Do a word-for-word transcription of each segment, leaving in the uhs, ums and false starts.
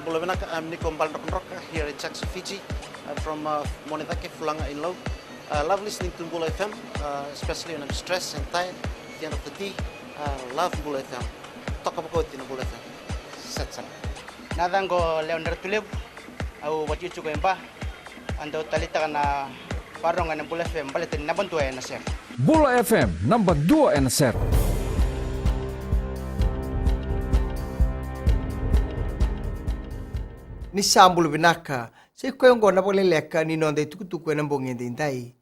Bula vinaka, I'm Niko Baledrokadroka here in Jackson, Fiji. I'm from uh, Monedake, Fulaga in Lau. Uh, love listening to Bula F M, uh, especially when I'm stressed and tired at the end of the day. Uh, love Bula F M. Toka vakauti na Bula F M. Set sana. Na yacaqu o Lewa ni Ratulevu, au vakaitikotiko e Ba. Au dau taleitaka na vakarorogo ena Bula F M baleta ni naba dua ena sere. Bula F M, naba dua ena sere. Ni sa bula vinaka, sa i koya oqo na vakaleleka ni noda itukutuku ena bogi edaidai.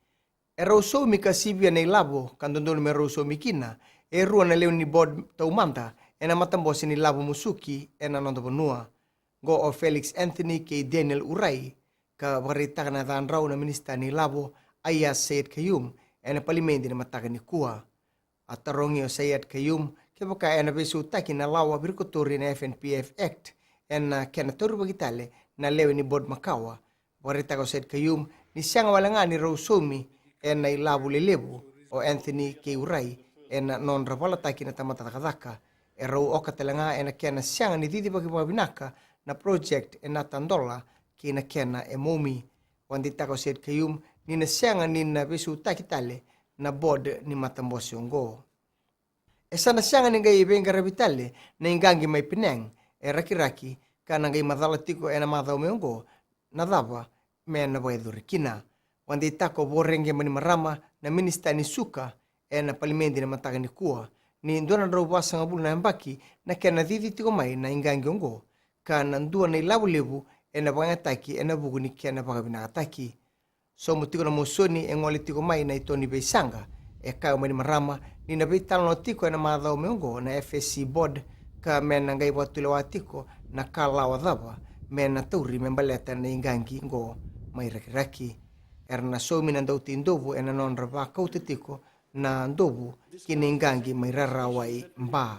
E rau saumi ka sivia na ilavo ka dodonu me rau saumi kina e rua na lewe ni board taumada ena matabose ni lavo musuki ena noda vanua. Qo o Felix Anthony kei Daniel Urai, ka vakaraitaka na yacadrau na minisita ni ilavo, Aiyaz Sayed-Khaiyum, ena palimedi na mataka nikua. A tarogi o Sayed-Khaiyum kevaka ena veisautaki na lawa virikotori na F N P F Act ena kena taurivaki tale na lewe ni board makawa. Vakaraitaka o Sayed-Khaiyum ni sega wale ga ni rau saumi ena ilavo lelevu o Anthony kei Urai ena nodra valataki na tamata cakacaka. E rau oka tale ga ena kena sega ni cicivaki vakavinaka na project e Nata Dola kei na kena e Momi. Vakadeitaka o Sayed-Khaiyum ni na sega ni na veisautaki tale na board ni matabose oqo. E sa na sega ni qai veiqaravi tale na iqaqi mai Penang e Rakiraki, ka na qai macala tiko ena macawa mai oqo na cava me na vakayacori kina. Vakadeitaka o Voreqe Bainimarama, na minisita ni suka, ena palimedi na mataka nikua ni dua na drau vasagavulu na yabaki na kena cici tiko mai na iqaqi oqo, ka na dua na ilavo levu ena vakayagataki ena vuku ni kena vakavinakataki. Sauma tiko na mosoni e gole tiko mai na ito ni veisaqa, e kaya o Bainimarama ni na veitalanoa tiko ena macawa mai oqo na F S C board, ka me na qai vakatulewa tiko na ka lawa cava me na tauri me baleta na iqaqi oqo mai Rakiraki. Era na saumi na dauteidovu ena nodra vakauta tiko na dovu ki na iqaqi mai Rarawai, Ba.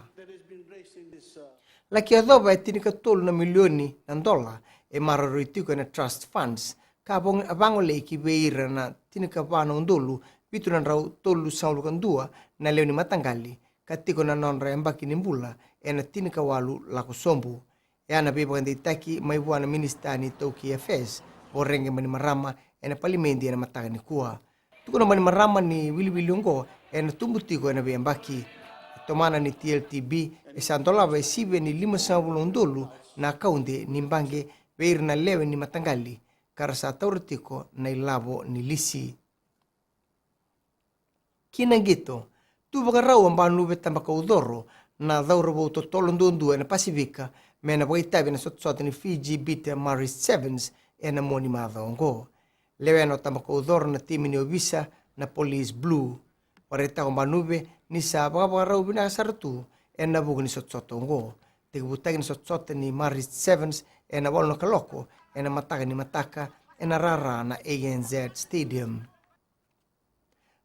Laki yacova e tinikatolu na milioni na dola e maroroi tiko ena trust funds ka vagolei ki vei ira na tinikava na udolu vitu na drau tolusagavulu ka dua na lewe ni mataqali ka tiko na nodra yabaki ni bula ena tinikawalu lako sobu. E a na veivakadeitaki mai vua na minisita ni iTaukei Affairs, Voreqe Bainimarama, ena palimedi ena mataka nikua. Tukuna o Bainimarama ni wiliwili oqo ena tubu tiko ena veiyabaki. E tomana ni T L T B e sa dolava e sivia ni limasagavulu na udolu na akaude ni baqe vei ira na lewe ni mataqali ka ra sa taura tiko na ilavo ni lisi. Ki na qito, tu vakarau o Banuve Tabakaucoro, na cauravou totolo duadua ena Pasifika, me na vakaitavi ena sotasota ni Fiji Bitter Marist Sevens ena mua ni macawa oqo. Lewena o Tabakaucoro na timi ni ovisa na Police Blue. Vakaraitaka o Banuve ni sa vakavakarau vinaka sara tu ena vuku ni sotasota oqo. Tekivutaki na sotasota ni Marist Sevens ena walu na kaloko ena mataka ni mataka ena rara na A N Z Stadium.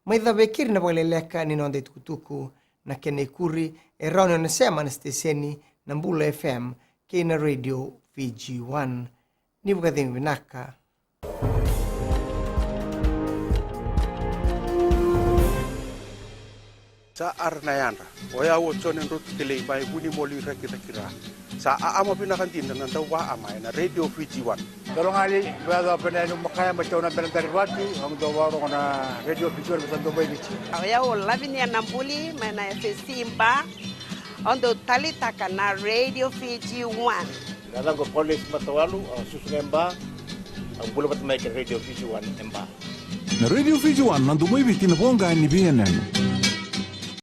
Mai cava e keri na vakaleleka ni noda itukutuku, na kena ikuri e rawa ni o na sema na siteseni na Bula F M kei na Radio Fiji One. Ni vakacegu vinaka. Sa ara na yadra, o yau o Jone Drotu Kelei mai Vunimoli, Rakiraki, Ra. Sa aama vinaka dina na dauvaama ena Radio Fiji One. Dolo gali, vea dau pena enu makaya ma tau na bena dari vatu, au dau varogo na Radio Fiji One, vesa dau mai Viti. O yau o Lavinia Nabuli mai na F S C Ba, au dau talitaka na Radio Fiji One. Na yacaqu o Paulesi Matawalu, au susu ga e Ba, au bula vata mai kei na Radio Fiji One e Ba. Na Radio Fiji One, na domo i Viti, na voqa ni veiyanuyanu.